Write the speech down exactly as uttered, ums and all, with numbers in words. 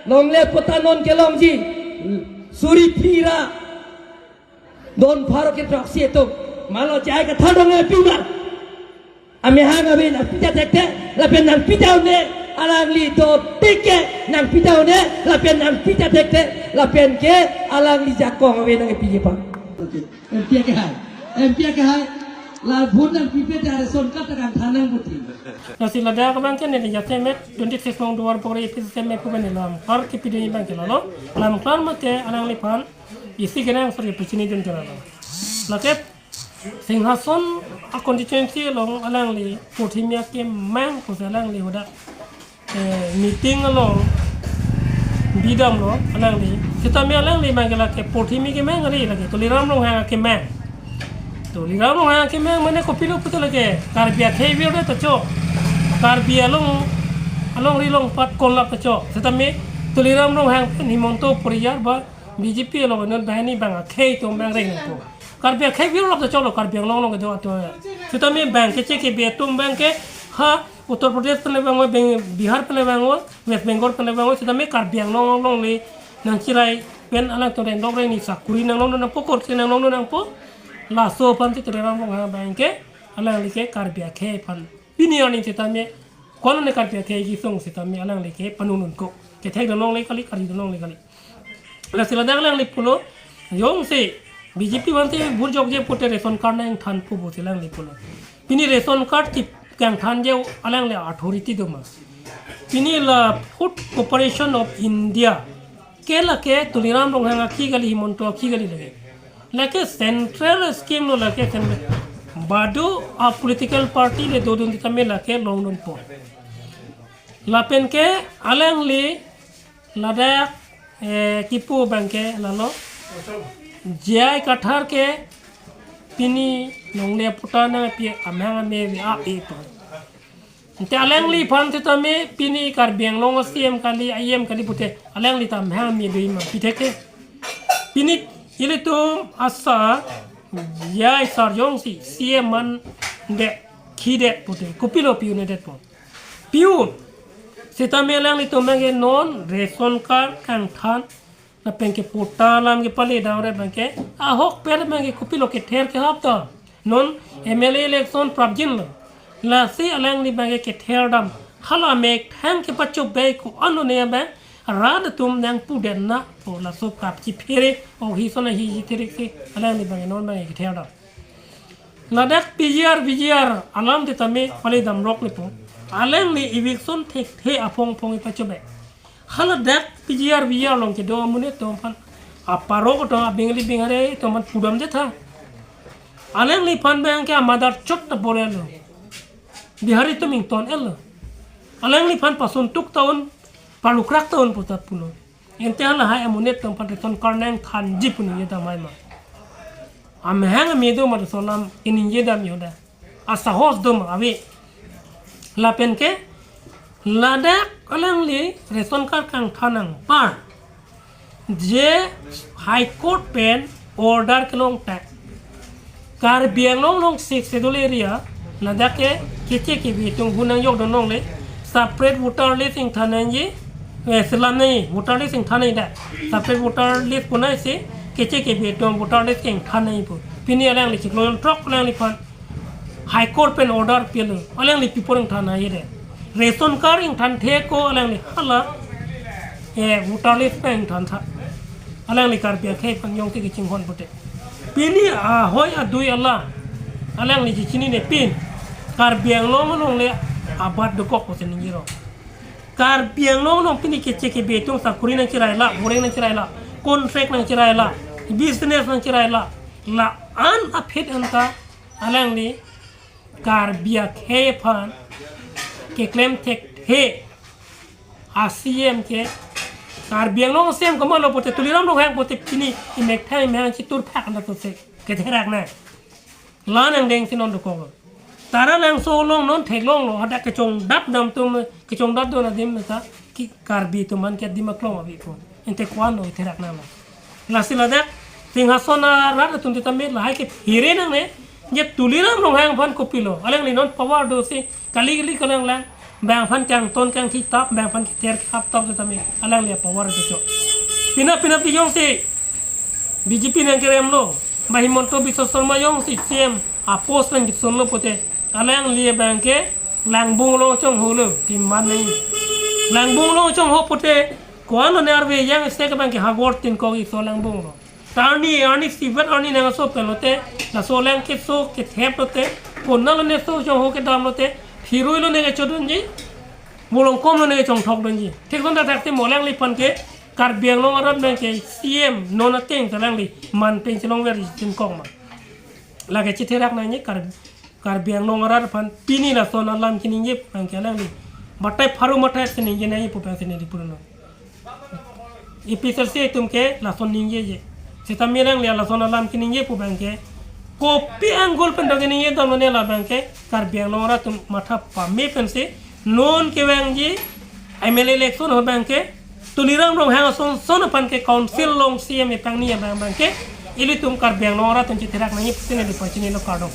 Longle pota non kelongji. Suri phira. Don pharo ke throksi atum. Malo J I Kathar dong e pima. Amehang ave nangpita thekthe, lapen nangpita un-e, alangli do tik ke nangpita un-e, lapen nangpita thekthe, lapen ke alangli jakong ave nangpiji pa. Okay. M P ke hai. M P ke hai. La vote nangpipe ta ration card ta kangthan nangputi. Lasi ladak abang ke neli jasemet twenty-six long Duarbagori A P C C me pu bene lam. Kar ke pidini abang ke lalo. Lam klar mate alangliphan isi kenangsot ke pachinidun ke lalo. Lake Singhason a constituency along alangli porthimi akemang pusi alangli hadak, eh, meeting along bidamlo alangli. Sitame alangli abang ke lake porthimi kemang ari lake Tuliram Ronghang akemang. Tuliram Ronghang akemang mane kopilo pute lake Karbi akhei virdet ta chok. Karbi along, alongri along pat konlap ta chok. Sitame Tuliram Ronghang pen Himanta Porijar ba B J P along non banghini abang akhei atum abang reng nangpo. Karbi akhei virlap ta choklo Karbi Anglong along kedo atum. Sitame abang ke check ke be atum abang ke ha Uttar Pradesh pen le abang o, Beng-, Bihar pen le abang o, West Bengal pen le abang o, sitame Karbi Anglong along le nangchirai pen alangtum rengdok rengni sakuri nanglong nangpo, kursi nanglong nangpo. Laso aphan si Tuliram Ronghang abang ke alangli ke Karbi akhei aphan pini arni sitame, kono ne Karbi akhei kesung sitame alangli ke panunun ko. Kethek dun longle kali, kari dun longle kali. Lasi ladak alangli pulo, jongsi B J P aphan si vote jokje pute ration card nangthanpo pusi alangli pulo. Pini ration card kangthanji alangli authority do ma? Pini la Food Corporation of India ke lake Tuliram Ronghang akhi kali, Himanta akhi kali lake. Lake central scheme lo lake central. Badu a political party le dodun sitame lake longdunpo. Lapen ke alangli ladak, eh, kipu abang ke lalo. J I Kathar ke pini longle pota nangpi amehang ame ave a-e pa. Ante alangliphan sitame pini Karbi Anglong C M kali, I M kali pute alangli ta amehang ame ave ma pi thekthe. Pini ilitum asa J I sar jongsi C M mandet, khidet pute kopilo pi-un-edetpo? Pi-un. Sitame alanglitum abang ke non ration card kangthan lapen ke pota alam kepale dam re abang ke ahokpet abang ke kopilo kether kehap ta. Non M L A election prapjinlo. Lasi alangli abang ke kether dam. Hala methang kepachobei ko-an lone abang rat atum nangpudetna. O laso kap chiphere o hi sona hi hi therik si alangli abang ke non abang ke kether dam. Ladak P G R, V G R alam sitame pale damrok lepo. Alangli eviction thekthe aphong aphong ipachobei. Haladak P G R, V G R along kedo amonit atum aphan, aparok atum, abengli benghari atum aphan pudamde tha. Alangliphan abang ke amadar chot ta borelo. Bihari atum ington-etlo. Alangliphan pasuntuk ta un, palukrak ta un puta pulo. Ante halahai amonit atum aphan ration card nangthanji pu ningje dam hai ma? Amehang ame do ma laso alam keningje dam yo da? Asahos do ma ave? Lapen ke ladak alangli ration card kangthan nangpar je High Court pen order kelong ta Karbi Anglong along Sixth Schedule area ladak ke keche kebe atum hu nangjok dun longle, separate voter list ingthan nangji, eh, selam nangji, voter list ingthan nangji da. Separate voter list punai si keche kebe atum voter list ingthan nangji pu. Pini alangli chiklo jon throk alangliphan High Court pen order pilo, alangli pi apor ingthan nangji de? Ration card ingthanthe ko alangli hala, eh, voter list pen ingthantha. Alangli Karbi akhei aphan jongsi kachinghon pute. Pini ahoi adui alam alangli chechinine pin Karbi Anglong along le abat dokok pusi ningjero. Karbi Anglong along pini keche kebe atum sakuri nangchiraila, boreng nangchiraila, contract nangchiraila, business nangchiraila, la-an aphi anta alangli Karbi akhei aphan keklem thekthe a C M ke, Karbi Anglong C M komatlo pute, Tuliram Ronghang pute pini imethang imethang chitur phak anta tuse ketherak nang. La nangdeng si non dokok. Taralangso along non theklonglo, hadak kechongdat dam atum, kechongdat dun adim ta ke Karbi atum aphan ke adim aklong ave ko. Ante ko-an lo itherak nanglo? Lasi ladak Singhason arat atum sitame lahai kephere nangne, je Tuliram Ronghang aphan kopilo? Alangli non power do si kali kali kalanglang Bang aphan kangton kangthi tap, bang aphan kether kehap tap setame alangli power kecho. Pina pina pi jongsi B J P nangkeremlo, ba Himanta Biswa Sarma jongsi C M a post nangkesonlo pute, alangli abangke Langbung along chongholo, timan nang. Langbung along chongho pute, ko-an lo ne arve yang se ke abangke hagor tin kok iso Langbung along. Arni, arni sivet arni nangso pen lote, laso alang keso kethep lote, konat lo ne so chongho kedam lote, phirui lo ne kechodunji, bolong kom lo ne kechongthokdunji. Thik son ta thak te mo alangliphan ke, Karbi Anglong arat abangke C M non ateng ta alangli man pen chelongver tin kok ma. Lake chetherak nangji Kar-, Karbi Anglong arat aphan pini lason alam keningje pu abangke alangli batai pharo mathai si ningje nangji pu abangsi neli pulo. A P H L C atum ke lason ningjeje. Setame alangli lason alam keningje pu abangke, kopi angle pen do keningje dam lo ne la abangke, Karbi Anglong arat atum matha pame pensi non kevangji M L A election ho abangke, Tuliram Ronghang ason son aphan ke council along C M epangni abang abangke, ilitum Karbi Anglong arat atum chetherak nangji pusi neli pachinilo, kardom.